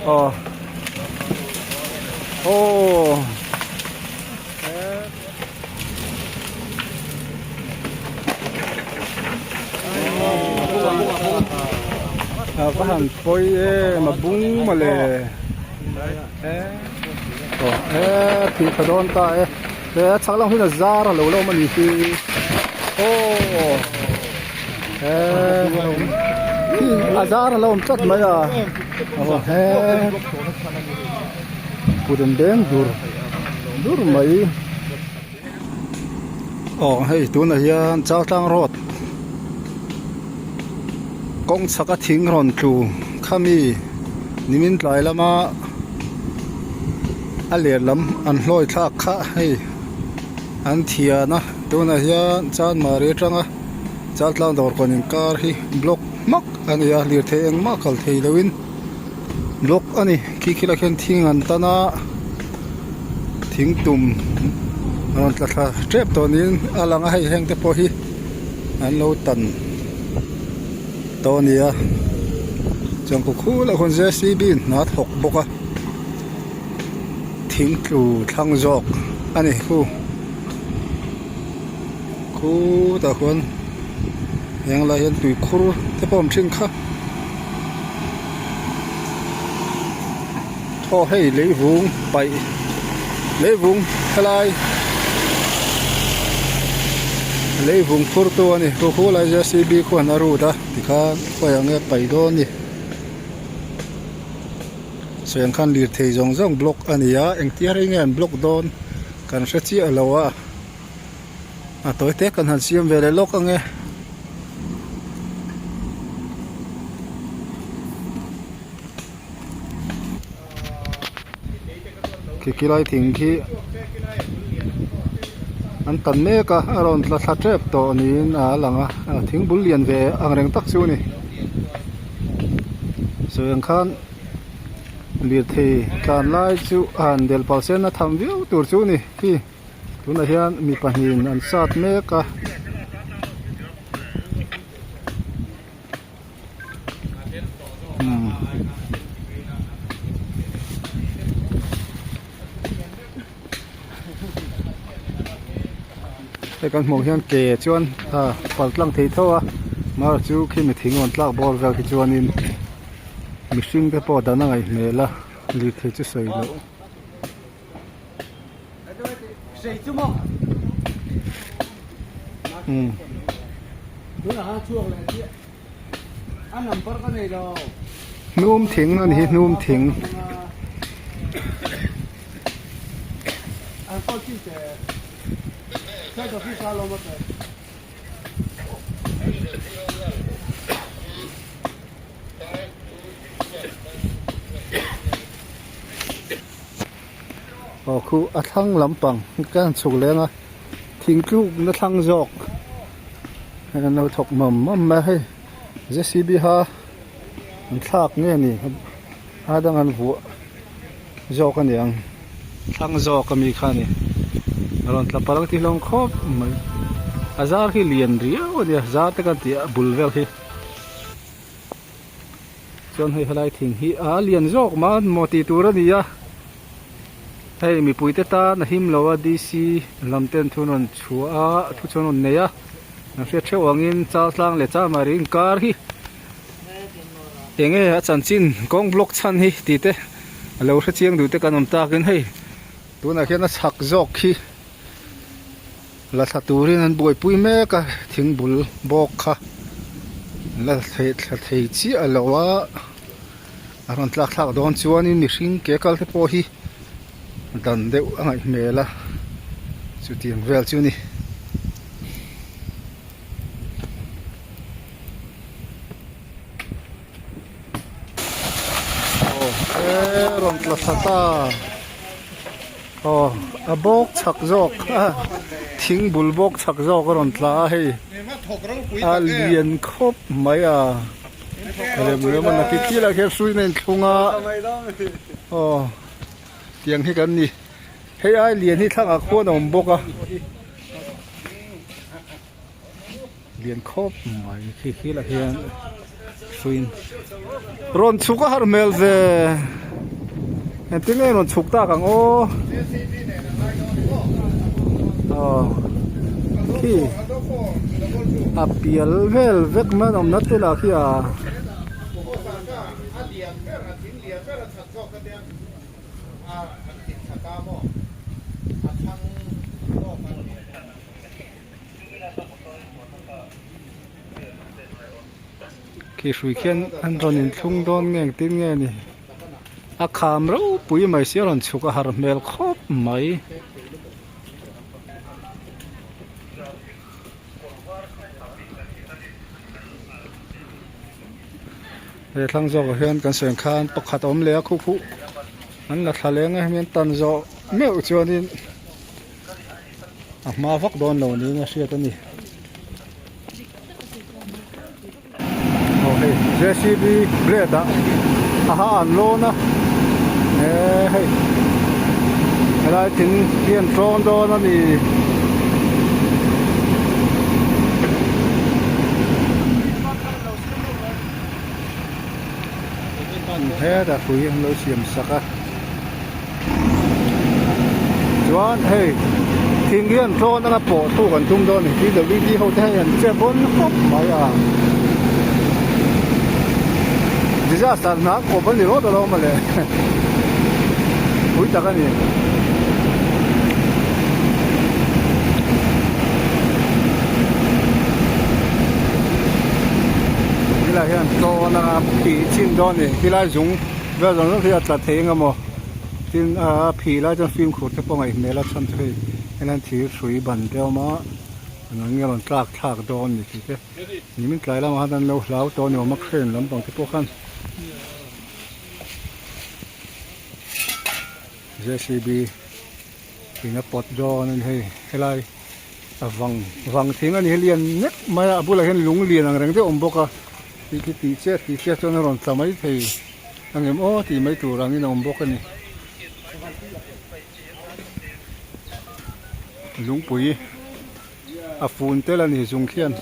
Aw Aw A va han pawi em a bung mawle aw e thih tha dawn ta e he a chhak lam hi a zar a lo la awm a ni hi aw he a zar a lo awm tlat mai a aw he kut an beng dur dur mai aw hei tunah hian Chaltlang road kawng chhak a thing rawn tlu khami nimin tlai lama a ler lam an hlawi thlak kha hei an thian a tunah hian Chanmari atanga Chaltlang dawr kawn inkar hi block hmak a ni a lirthei engmah kal thei loin. Block a ni khi khi lah khian thing an tan a thing tum a rawn tla thla tep tawh niin a lang a hei heng te pawh hi an lo tan tawh a ni a chuan khu khu lah khawn j c b in hna a thawk bawk a thing tlu thlang zawk a ni khu khutah khuan heng lai hian tuikhur te pawh a awm thin kha. Aw hei leivung paih leivung helai leivung phur tu a ni chu khu lai j c b khuan a rut a tikhan khawiah nge paih dawn a ni sawi ang khan lirthei zawng zawng block a ni a engtia rei nge an block dawn kan hre chiah lo a. A tawi te kan han siam ve leh lawk ang e. Khi khi lai thing khi an tan mek a a rawn tla thla tep tawh niin a lang a a thing bul lian ve ang reng tak chu a ni sawi ang khan lirthei tlan lai chu a han del pal sen a tham viau tur chu a ni khi. Tunah hian mi pahnihin an sat mek a. Umm. Hei kan hmuh hian ke chuan a pal tlang thei tho a mar chu khi mi thing rawn tlak bawr vel khi chuanin mihring te pawh dan a ngaih hmel a lirthei chu sawi loh. Hnum thing a ni hi hnum thing. Aw khu a thlang lampang ka han chhuk leng a thingtluk na thlang zawk hei an lo thawk mam mam mai a hei j c b ha an thlak nge ni a dang an vuah zawk a niang thlang zawk ami kha a ni a rawn tla palh ang tih hlawm khawp mai a zar hi lian riau a nia zar te kan tih a bul vel hi. Chuan hei helai thing hi a lian zawk mah maw tih tur a ni a hei mipui te tan a him lo a d c lam ten thu an rawn chhuah a thu chu an rawn nei a an hriat theuh angin chal tlang leh char mah ri inkar hi enge a chanchin kawng block chhan hi tih te a lo hre chiang duh te kan awm takin hei tunah hian a chhak zawk hi La thla turin an buaipui mek a thing bul bawk kha la thei thla thei chiah lo a a rawn tlak thlak dawn chuanin mihring ke kal te pawh hi dan deuh a ngaih hmel a chutiang vel chu a ni. Aw he rawn tla thla ta. Aw a bawk chhak zawk a thing bul bawk chhak zawk a rawn tla a hei a lian khawp mai a rem rem a nakih khi lah khian hruina inthlung a aw tiang hi kan ni hei ai lian hi thlangah khuan a awm bawk a. Lian khawp mai khi khi lah hian hruiin rawn chhuk a har hmel ve. Engtin nge rawn chhuk tak ang aw. Aw khi a pial vel vek mai an awmna te lah khi a. Khi hrui khian an rawn inthlung dawn nge engtin nge ni a kham ropui mai sia a rawn chhuk a har hmel khawp mai. He thlang zawkah hian kan sawi ang khan pakhat a awm leh a khu khuh an la thla leng a hemi an tan zawh meuh chuanin a hma vak dawn lo niin a hriat a ni. Aw hei J_C_B blade ah a ha an lawn a eh hei helai thing hi an tawng dawn a ni. Hetah hrui an lo siam sak a chuan hei thing hi an tlawn anga pawh thluk an tum dawn a ni P_W_D ho te hei an che bawn khawp mai a disaster hna kawp a ni rawt alawm mawle pui tak a ni. Helai hian tlawn a phih chin dawn a ni helai zung vel zawng zawng hi a tla thei eng emaw tin a phih lai chuan fimkhur te pawh ngaihhmel a chhan chu hei helai thir hrui ban te a awm a engah nge rawn tlak thlak dawn a ni tih te nimin tlai lamah khan an lo hlau tawh a ni awm a crane lampang te pawh khan. J_C_B in a pawt dawn a ni hei helai a vang vang thing a ni hi lian nek mai a a bulah hian lung lian ang reng deuh a awm bawk a tih khi tih chiah tih chiah chuan a rawn tla mai thei ang em aw tih mai tur angin a awm bawk a ni lungpui a fun tel a ni zung khian.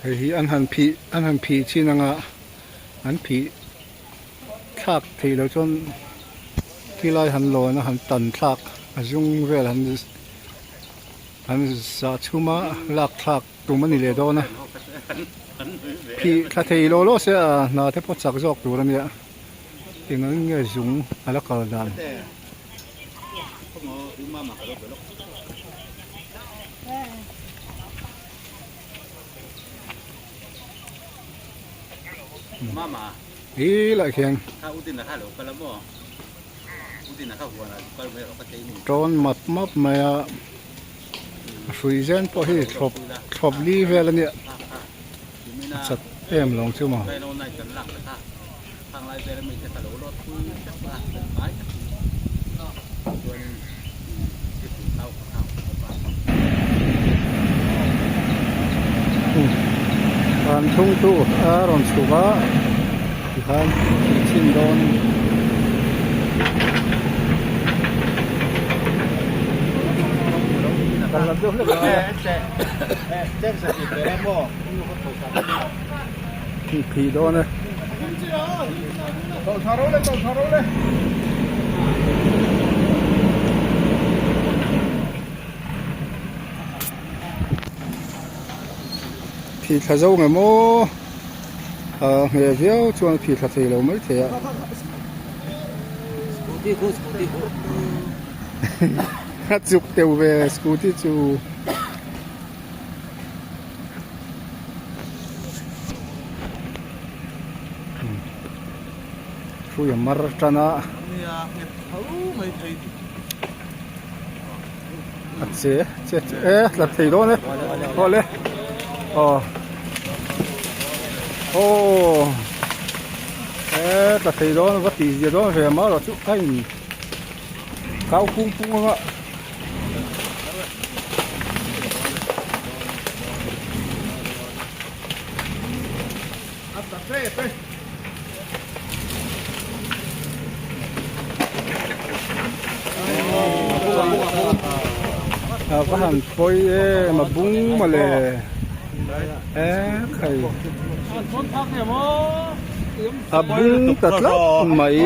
Hei hi an han phih an han phih chin anga an phih thlak theih loh chuan khilai han lawn a han tan thlak a zum vel han han zah chhum a lak thlak tum a ni leh dawn a phih thla thei law law se a hna te pawh chak zawk tur a nia eng ang nge zung a la kal dan. Hi lah khian tawn map map mai a a hrui zen pawh hi thlawp thlawp li vel a nia a chat em lo ang chu maw. An thungtu a rawn chhuk a tikhan thih chhin dawn phih dawn e. Phih thla zo nge maw ah hmel viau chuan phih thla thei lo mai thei a a chuk teuh ve scooty chu. Hrui a mar tan a. A che che che e tla thei dawn e aw le aw aw e tla thei dawn va tih zia dawn ve mar chu a in kau phung phung anga. A va han pawi em a bung mawle e khai a bung ta tlat mai.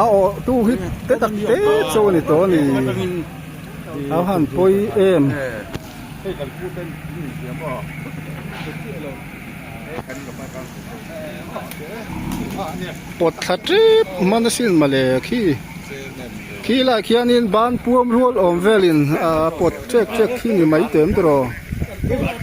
A awh tu hi te tak te chu a ni tawh a ni a han pawi em. Pawt thla tep hman asin mawle khi khi lai khianin ban puam rual awm velin a pawt ṭek ṭek khi ni mai teh em tawh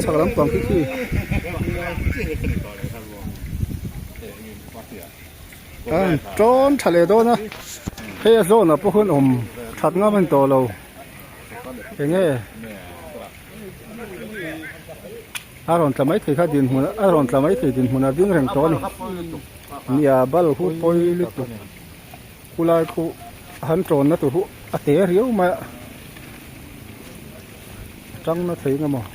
chhak lampang khi khi. A tawn tha leh dawn a hei a zawnah pawh hian awm that ngam a ni tawh lo enge. A rawn tla mai thei kha dinhmun a rawn tla mai thei dinhmun a ding reng tawh a ni nia bal hu pawi lutuk khulai khu han tawnna tur hu a te riau mai a a tang na thei eng emaw.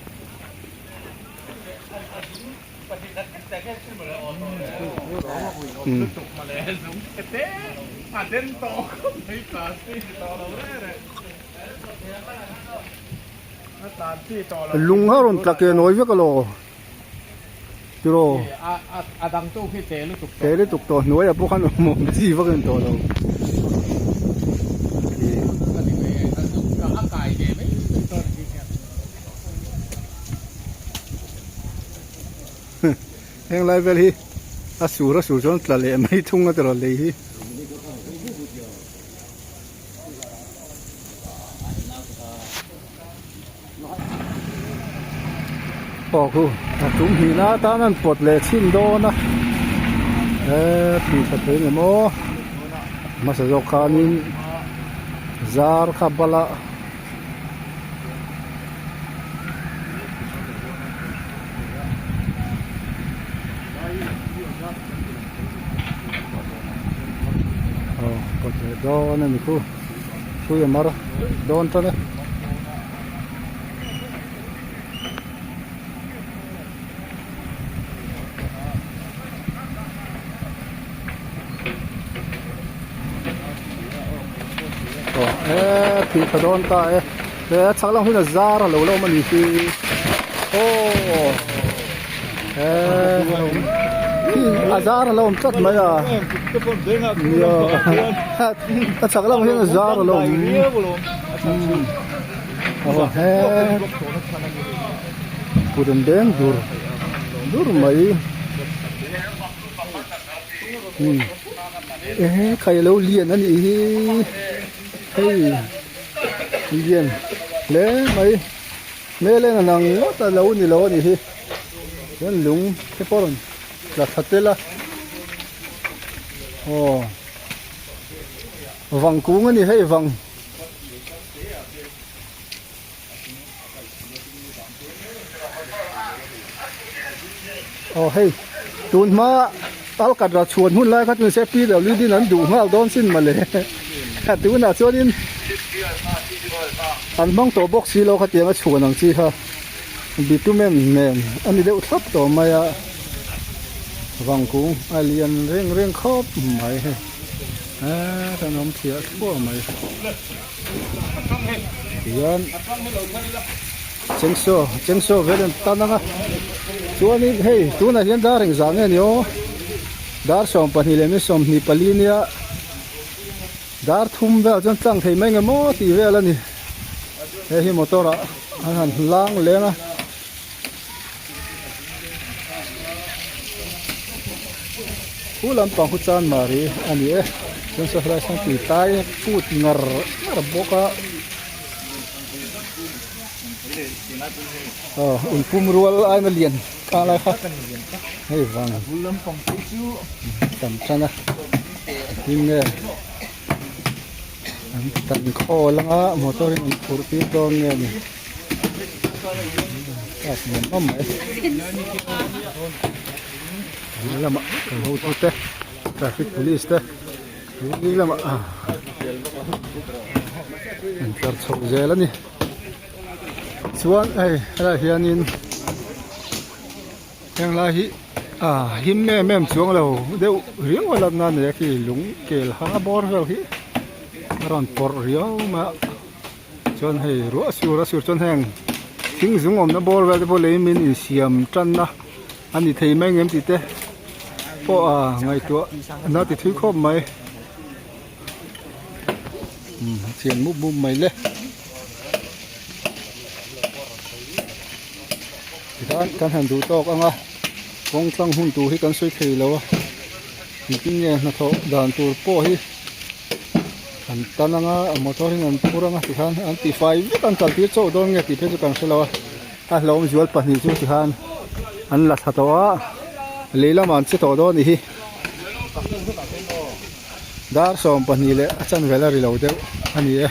Lung a rawn tla ke nawi vek alaw tiraw te lutuk tawh hnuaiah pawh khan awm awm chi vak a ni tawh lo heng lai vel hi a sur a sur chuan tla leh mai thung a tiraw lei hi. Aw khu a tum hnihna atan an pawt leh chhin dawn a eee tih tha thei ang em aw hmasa zawk khanin zar kha bala. Aw pawt leh dawn a ni khu hrui a mar dawn tan e. Aw e thih tha dawn ta e he a chhak lam hun a zar a lo la awm a ni hi aw he a zar a lo awm tlat mai a nia a chhak lam hian a zar a lo awm aw he kut an beng dur dur mai umm ehe khai alo lian a nih hi hei lian hle mai hmel en an ang ngawt a lo ni lo a nih hi chuan lung te pawh a rawn tla thla tel a aw vang kung a ni hei vang. Aw hei tun hma alkatra chhuan hun lai kha chu nise PWD in an duh nghal dawn sin mawle tunah chuanin an hmang tawh bawk si lo khatiang a chhuan ang chi kha bitumen nen a ni deuh thlap tawh mai a vangkung a lian reng reng khawp mai hei eee kan awm thiah thluah mai. Tihian chengsaw chengsaw vel an tan ang a chuanin hei tunah hian dar engzah nge ni aw dar 12 leh mi 24 nia dar thum vel chuan tlang thei mai nge maw tih vel a ni hei hi motor ah an han lang leng a. Khu lampang khu chan mari a ni e chuan saw helai sawn tui tlai put ngar ngar bawk a aw inpum rual aina lian kha lai kha hei vang tam tan a tin nge an tan khawl anga motor in an phurh tir dawn nge ni. Lamah kan hotu te traffic police te ni lamah an tlar chho zel a ni chuan hei helaiah hianin heng lai hi a him em em chuang lo deuh riau a lanna a nei a khi lung kel hang a bawr vel hi. rawn pawrh riau mai a chuan hei ruah sur a sur chuan heng thing zung awmna bawr vel te pawh lei min insiam tanna a ni thei mai ngem tih te pawh a ngaihtuah na ti thui khawp mai umm a thian mup mup mai le tikhan kan han duh tawk ang a kawng tlang hun tur hi kan sawi thei lo a engtin nge hnathawh dan tur pawh hi an tan ang a motor in an phur ang a tikhan an tifai vek an kal tir chauh dawn nge tih phei chu kan hre lo a a hlauhawm zual pahnih chu tikhan an la thla tawh a lei lamah an che tawh dawn a nih hi dar 12 leh a chanvel a ri lo deuh a ni e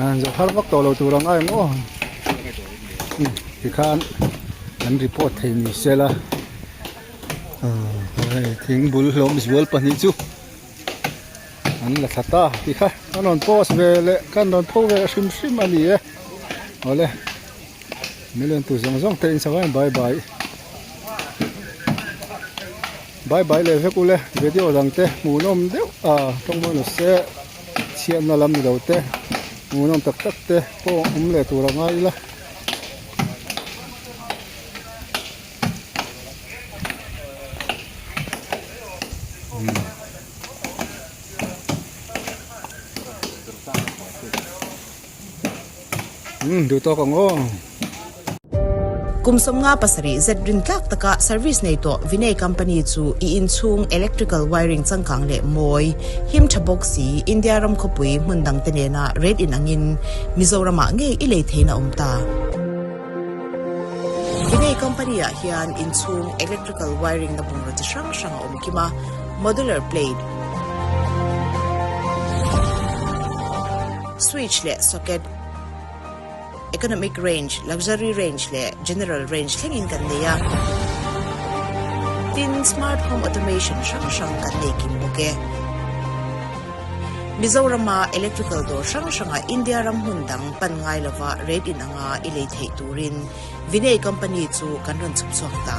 an zawh har vak tawh lo tur ang a eng aw tikhan an report thei ni sela hei thing bul hlawm zual pahnih chu an la thla ta tih kha an rawn post ve leh kan rawn pho ve hrim hrim a ni e awle million tu zawng zawng te in sak bye bye bye bye leh vek ule video dang te hmuhnawm deuh a tawngmawina se chhiatna lam ni lo te hmuhnawm tak tak te pawh awm leh tur a ngai ila. Umm duh tawk ang aw. Kum 57 zet rin tlak taka service nei tawh Vinay Company chu i inchhung electrical wiring changkang leh mawi, him tha bawk si India ram khawpui hmun dangte nena rate inangin Mizoramah ngei i lei theihna awm ta. Vinay Company ah hian inchhung electrical wiring na bungraw chi hrang hrang a awm kim a, modular plate, switch leh socket, economic range, luxury range leh general range thlengin kan nei a. Tin, smart home automation hrang hrang kan nei kim bawk e. Mizorama electrical dawr hrang hrangah India ram hmun dang pan ngai lova rate inanga i lei theih turin Vinay Company chu kan rawn chhuk chhuak ta.